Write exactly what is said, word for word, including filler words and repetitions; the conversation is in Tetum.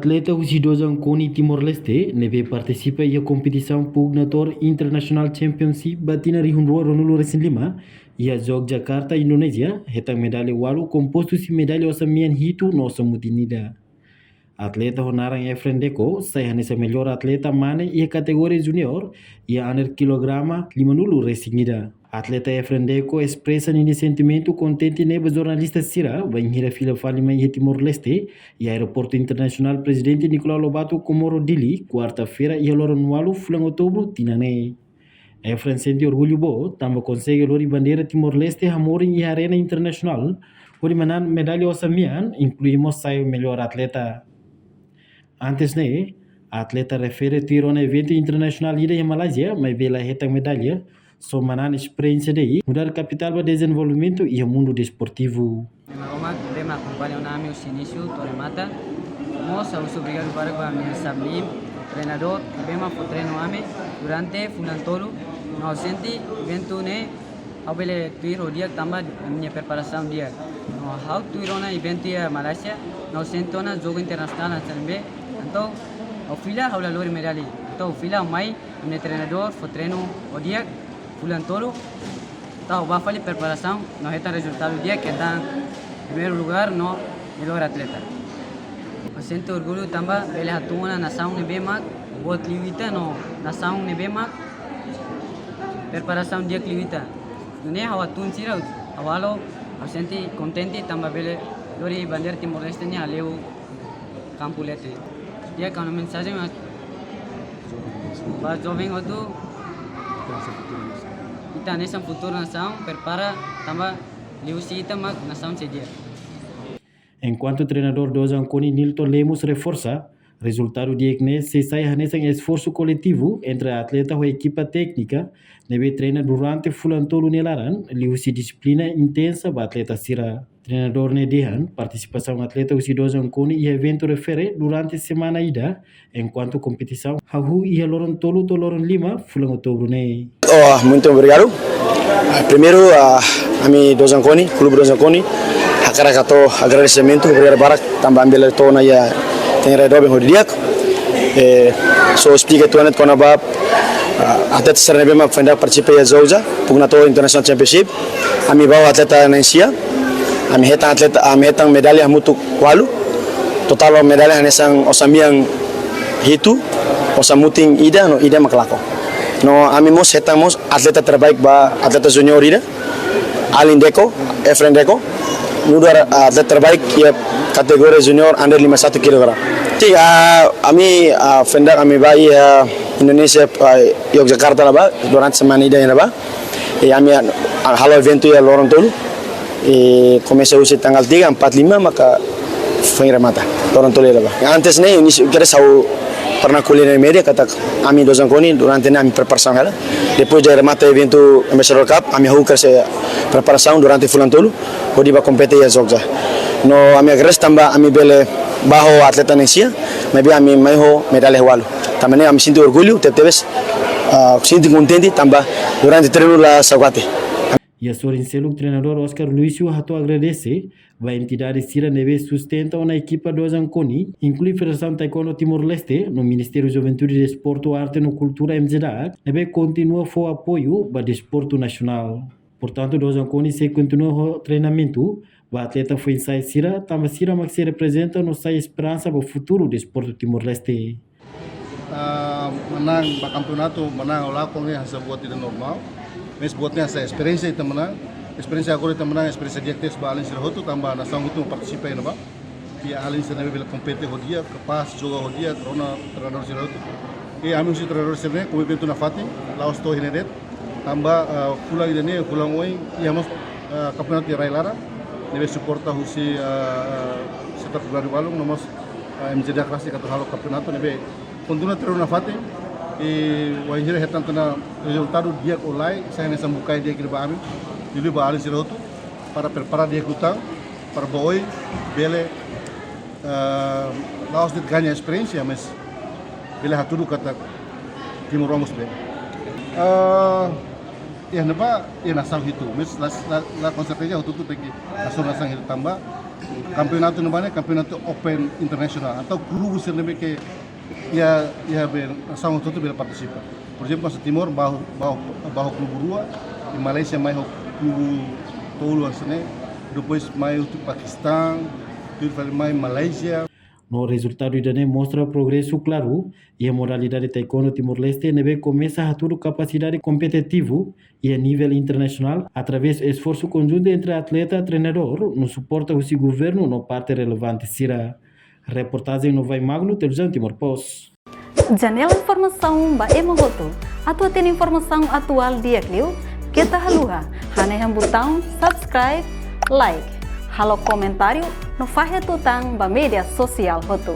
Atleta husi Dozan Koni Timor-Leste, ne'ebé partisipa iha kompetisaun Pugnator International Championship ba tinan rihun rua ruanulu resin lima, iha Yogyakarta, Indonézia, hetan medalla walu kompostu husi medalla osan-mean hitu no osan-mutin ida. Atleta ho naran Efren Deco sai hanesan mellór atleta mane iha kategoria juniór, iha under kilograma limanulu resin ida. Atleta Efren Deco espresa ninia sentimentu kontente ne'e ba jornalista sira, bainhira fila fali mai iha Timor-Leste, iha Aeroportu Internasionál Prezidente Nicolau Lobato Comoro Dili, kuarta-feira, iha loron walu fulan Outubru tinan ne'e. Efren sente orgullu boot, tanba konsege lori bandeira Timor-Leste hamorin iha arena internasionál, hodi manán medalla osan-mean, inklui mós sai mellór atleta. Antes ne'e, atleta refere tuir ona eventu internasionál ida iha Malázia, maibé la hetan medalla, só manán esperiénsia ida-ne'e nu'udar kapitál ba dezenvolvimentu iha mundu desportivu. Maromak ne'ebé mak akompaña ona ami husi inísiu to'o remata. Mós ha'u husu obrigadu barak ba ami-nia staff, treinadór ne'ebé mak fó treinu ami durante fulan tolu. No ha'u sente eventu ne'e ha'u bele tuir ho di'ak tanba ami-nia preparasaun di'ak. No ha'u tuir ona eventu iha Malázia, no ha'u sente ona jogu internasionál hanesan ne'ebé. Entaun ha'u fila ha'u la lori medalla. Entaun ha'u fila mai ami-nia treinadór fó treinu ho di'ak fulan tolu. Entaun ha'u bá fali preparasaun, no hetan rezultadu di'ak, hetan primeiru lugár no mellór atleta. Ha'u sente orgullu tanba bele hatún ona nasaun ne'ebé mak boot liu ita no nasaun ne'ebé mak preparasaun di'ak liu ita. Nune'e ha'u hatún sira, ha'u halo, ha'u sente kontente tanba bele lori bandeira Timor-Leste nia haleu kampu leten. Di'ak, ha'u-nia mensajen mak ba joven hotu, ita hanesan futuru nasaun, prepara tanba liuhusi ita mak nasaun sei di'ak. Enkuantu treinadór Dozan Koni Nilton Lemos reforsa, rezultadu di'ak ne'e sei sai hanesan esforsu koletivu entre atleta ho ekipa téknika ne'ebé treina durante fulan tolu nia laran, liuhusi dixiplina intensa ba atleta sira. Treinadór ne'e dehan partisipasaun atleta husi Dozan Koni iha eventu refere durante semana ida, enkuantu kompetisaun hahú iha loron tolu to'o loron lima fulan Outubru ne'e. Oh, muito obrigado. Ah, primeiru, ah, ami Dozan Koni, Klube Dozan Koni, hakarak hato'o agradesimentu, obrigadu barak, tanba ami bele to'o ona iha tenke rai doben hodi di'ak. Eh, só esplika uitoan de'it kona-ba, ah, atleta sira ne'ebé mak foin dadauk partisipa iha Jogja, Pugnator International Championship. Ami bá ho atleta na'in-sia, ami hetan atleta, ami hetan medalla hamutuk walu, totál medalla hanesan osan-mean hitu, osan-mutin ida, no ida mak lakon. No ami mós hetan mós atleta terbaik ba atleta juniór ida, Alin Deco, Efren Deco, nu'udar atleta terbaik iha kategoria juniór under lima satu kilogram. Ti, ah, ami, ah, foin dadauk ami bá iha Indonézia, ah, Yogyakarta ne'ebá, durante semana ida ne'ebá. I ami, ah, halo eventu iha loron tolu. I komesa husi tanggal tiga, empat, lima, maka foin remata. Loron tolu ne'ebá. Antes ne'e, inísiu, kedas ha'u pernah ko'alia iha média, katak ami Dozan Koni, durante ne'e ami preparasaun hela. Depois de remata eventu Ambassador Cup, ami hahú kedas preparasaun durante fulan tolu, hodi bá kompete iha Jogja. No ami agradese tanba ami bele bá ho atleta na'in-sia, maibé ami mai ho medalla walu. Tanba ne'e ami sente orgullu, tebetebes, ah, sente kontente, tanba durante treinu la saugati. Iha sorin seluk, treinadór Oscar Luisio hato'o agradese ba entidade sira ne'ebé sustenta ona ekipa Dozan Koni, inklui Federasaun Taekwondo Timor-Leste, no Ministériu Juventude, Desportu, Arte no Kultura, M J D A C, ne'ebé kontinua fó apoiu ba desportu nasionál. Portantu, Dozan Koni sei kontinua ho treinamentu ba atleta foin-sa'e sira, tanba sira mak sei reprezenta no sai esperansa ba futuru desportu Timor-Leste. Ah, manán ba kampeonatu, manán ou lakon ne'e hanesan buat ida normál. Mas buat ne'e hanesan esperiénsia ita manán. Esperiénsia agora ita manán, esperiénsia di'ak tebes ba alin sira hotu, tanba nasaun hotu partisipa iha ne'ebá. I alin sira ne'ebé bele kompete ho di'ak, kapás, joga ho di'ak, rona treinadór sira hotu. I ami husi treinadór sira-ne'e, komitmentu nafatin, la'ós to'o iha ne'e de'it. Tanba, ah, fulan ida-ne'e, fulan oin, iha mós, ah, kampeonatu iha rai-laran, ne'ebé suporta husi, ah, setór pribadi balun, no mós, ah, M J D A C rasik atu halo kampeonatu, ne'ebé kontinua treinu nafatin, i wainhira hetan tiha ona rezultadu di'ak ou lae, sai hanesan bukae di'ak ida ba ami, liuliu ba alin sira hotu, para prepara di'ak liután, para ba oin bele, ah, la'ós de'it gaña esperiénsia, mas bele hatudu katak timoroan mós bele. Ah, Iha ne'ebá, iha nasaun hitu. Mas la, la, la konsekúensia hotu-hotu tenke nasaun, nasaun hitu tanba kampeonatu ne'ebá ne'e kampeonatu open internasionál. Entaun klubu sira ne'ebé ke iha, iha be nasaun hotu-hotu bele partisipa. Por ezemplu, hanesan Timor ba ho, ba ho, ba ho klubu rua, i Malázia mai ho klubu tolu hanesan ne'e, depois mai hotu Pakistán, tuir fali mai Malázia. No rezultadu ida-ne'e mostra progresu klaru iha modalidade taekwondo Timor-Leste ne'ebé komesa hatudu kapasidade kompetitivu iha nivel internasionál através esforsu konjuntu entre atleta, treinadór, no suporta husi governu no parte relevante sira. Reportajen Novai Magno, Televizaun Timor Post. Janela informasaun ba ema hotu. Atu hatene informasaun atuál di'ak liu, keta haluha hanehan butaun subscribe, like, halo komentáriu no fahe tutan ba média sosiál hotu.